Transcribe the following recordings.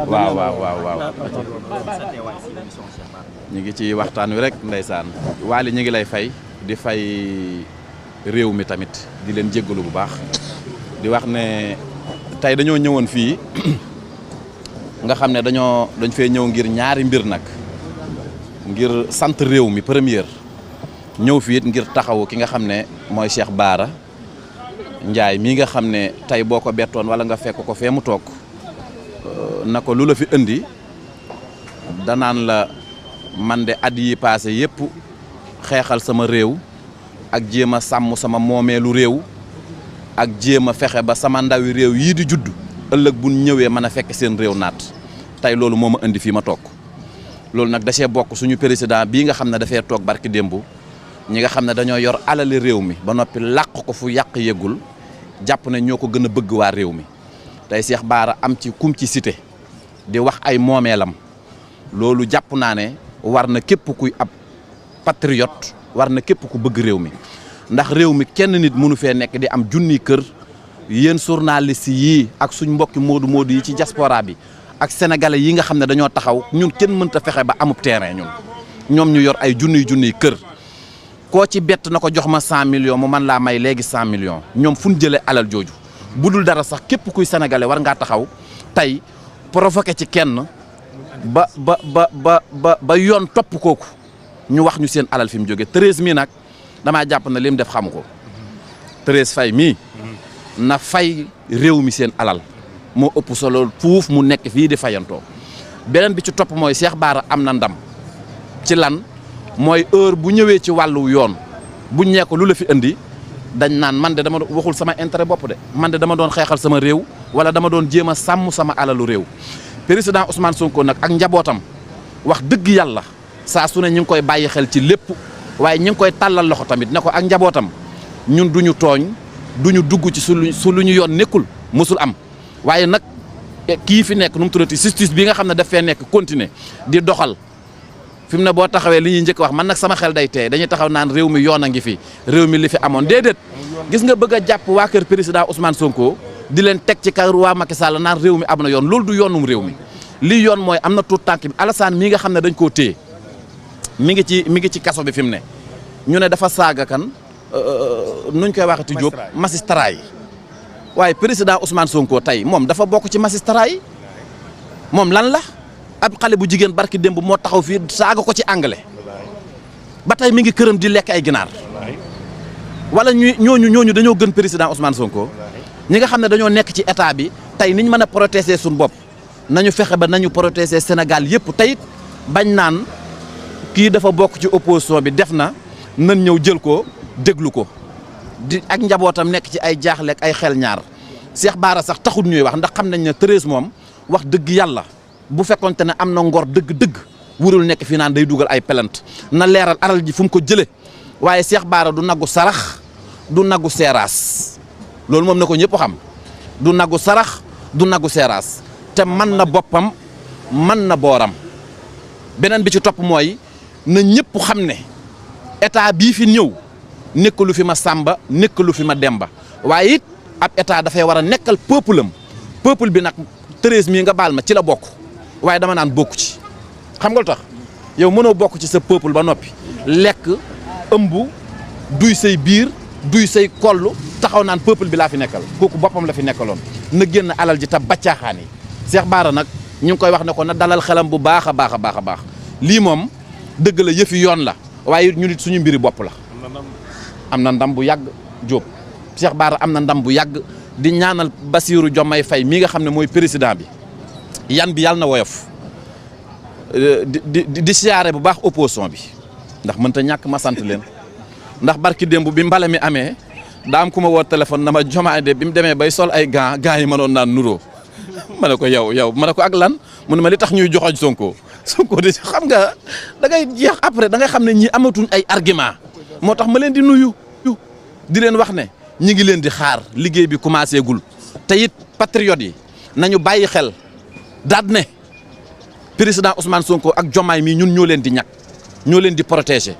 waaw ñu ngi ci waxtaan wi rek ndeysaan Waly ñu ngi lay fay di fay réew mi tamit di leen jéggalu bu baax di wax ne tey dañoo ñëwoon fii nga xam ne dañ fee ñëw ngir ñaari mbir nag ngir sant réew mi première ñëw fii it ngir taxawu ki nga xam ne mooy Cheikh Bara Ndiaye mii nga xam ne tey boo ko bettoon wala nga fekk ko fee mu toog na ko lu la fi indi danaan la man de at yi passé yëpp xeexal sama réew ak jéem a sàmm sama moomeelu réew ak jéem a fexe ba sama ndawi réew yii di judd ëllëg bu ñëwee mën a fekk seen réew naat tey loolu moo ma indi fii ma toog loolu nag da cee bokk suñu président bii nga xam ne dafay toog barki démb ñi nga xam ne dañoo yor alali réew mi ba noppi làq ko fu yàq yëgul jàpp ne ñoo ko gën a bëgg waa réew mi tey Cheikh Bara am ci kum ci cité di wax ay moomeelam loolu jàpp naa ne war na képp kuy ab patriote war na képp ku bëgg réew mi ndax réew mi kenn nit mënu fee nekk di am junniy kër yéen journaliste yii ak suñ mbokki moodu yi ci diaspora bi ak sénégalais yi nga xam ne dañoo taxaw ñun kenn mënta fexe ba amub terrain ñoom ñu yor ay junniy kër koo ci bett na ko jox ma 100 millions mu man laa may léegi 100 millions ñoom fu ñu jëlee alal jooju bu dul dara sax képp kuy sénégalais war ngaa taxaw tey provoqué ci kenn ba yoon topp kooku ñu wax ñu seen alal fi mu jógee Thérèse mii nag damaa jàpp na li mu def xamu ko Thérèse Faye mii na fay réew mi seen alal moo ëpp solo fuuf mu nekk fii di fayantoo beneen bi ci topp mooy Cheikh Bara am na ndam ci lan mooy heure bu ñëwee ci wàllu yoon bu ñee ko lu la fi indi dañ naan man de dama waxul sama intérêt bopp de man de dama doon xeexal sama réew wala dama doon jéem a sàmm sama alalu réew président Ousmane Sonko nag ak njabootam wax dëgg yàlla saa su ne ñu ngi koy bàyyi xel ci lépp waaye ñu ngi koy tàllal loxo tamit ne ko ak njabootam ñun duñu tooñ duñu dugg ci su lu ñu yoon nekkul mësul am waaye nag kii fi nekk nu mu tuddati justice bi nga xam ne daf fee nekk continuer di doxal fi mu ne boo taxawee li ñuy njëkk wax man nag sama xel day tey dañuy taxaw naan réew mi yoon a ngi fi réew mi li fi amoon déedéet gis nga bëgg a jàpp waa kër président Ousmane Sonko di leen teg ci kër waa Macky Sall naan réew mi am na yoon loolu du yoonum réew mi lii yoon mooy am na tuut tànk bi Alassane mii nga xam ne dañ koo téye mi ngi ci kaso bi fi mu ne ñu ne dafa saaga kan nuñ koy waxati Diop magistrat yi waaye président Ousmane Sonko tey moom dafa bokk ci magistrat yi moom lan la ab xale bu jigéen barki démb moo taxaw fii saaga ko ci anglais ba tey mi ngi këram di lekk ay ginaar wala ñooñu dañoo gën président Ousmane Sonko ñi nga xam ne dañoo nekk ci état bi tey niñ mën a protéger suñu bopp nañu fexe ba nañu protéger Sénégal yëpp tey bañ naan kii dafa bokk ci opposition bi def na nan ñëw jël ko déglu ko di ak njabootam nekk ci ay jaaxle ak ay xel ñaar Cheikh Bara sax taxul ñuy wax ndax xam nañ ne Thérèse moom wax dëgg yàlla bu fekkonte ne am na ngor dëgg-dëgg wurul nekk fii naan day dugal ay plainte na leeral alal ji fu mu ko jëlee waaye Cheikh Bara du nagu sarax du nagu seeraas loolu moom na ko ñëpp xam du nagu sarax du nagu seeraas te man na boppam man na booram beneen bi ci topp mooy na ñëpp xam ne état bii fi ñëw nekk lu fi ma Samba nekk lu fi ma Demba waaye it ab état dafay war a nekkal peuple am peuple bi nag Thérèse mii nga baal ma ci la bokk waaye dama naan bokku ci xam nga lu tax yow mënoo bokk ci sa peuple ba noppi lekk ëmb duy say biir duy say kollu taxaw naan peuple bi laa fi nekkal kooku boppam la fi nekkaloon na génn alal ji ta baccaaxaan yi Cheikh Bara nag ñu ngi koy wax ne ko na dalal xelam bu baax a baax a baax a baax lii moom dëgg la yëfi yoon la waaye ñu nit suñu mbiri bopp la am na ndam bu yàgg Diop Cheikh Bara am na ndam bu yàgg di ñaanal Bassirou Diomaye Faye mi nga xam ne mooy président bi yan bi yàlla na woyof di siyaare bu baax opposition bi ndax mënta ñàkk ma sant leen ndax barki démb bi mbale mi amee daa am ku ma woo téléphone na ma Diomaye de bi mu demee bay sol ay gants yi mënoon naan nuroo ma ne ko yow ma ne ko ak lan mu ne ma li tax ñuy joxoñ Sonko de xam nga da ngay jeex après da ngay xam ne ñi amatuñ ay argument moo tax ma leen di nuyu di leen wax ne ñi ngi leen di xaar liggéey bi commencé gul te it patriotes yi nañu bàyyi xel daat ne président Ousmane Sonko ak Diomaye mii ñun ñoo leen di ñàkk ñoo leen di protéger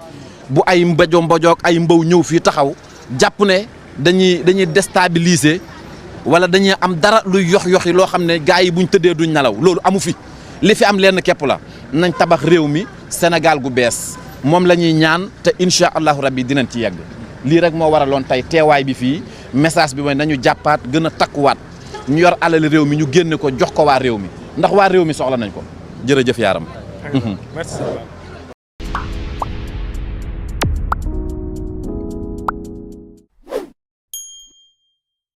bu ay mbojoog ay mbaw ñëw fii taxaw jàpp ne dañuy déstabiliser wala dañuy am dara luy yox-yoxi loo xam ne gars yi buñ tëddee duñ nelaw loolu amu fi li fi am lenn képp la nañ tabax réew mi Sénégal gu bees moom la ñuy ñaan te incha allahu rabbi dinañ ci yegg lii rek moo waraloon tey teewaay bi fii message bi mooy nañu jàppaat gën a takkuwaat ñu yor alal réew mi ñu génne ko jox ko waa réew mi ndax waa réew mi soxla nañ ko jërëjëf yaaram merci.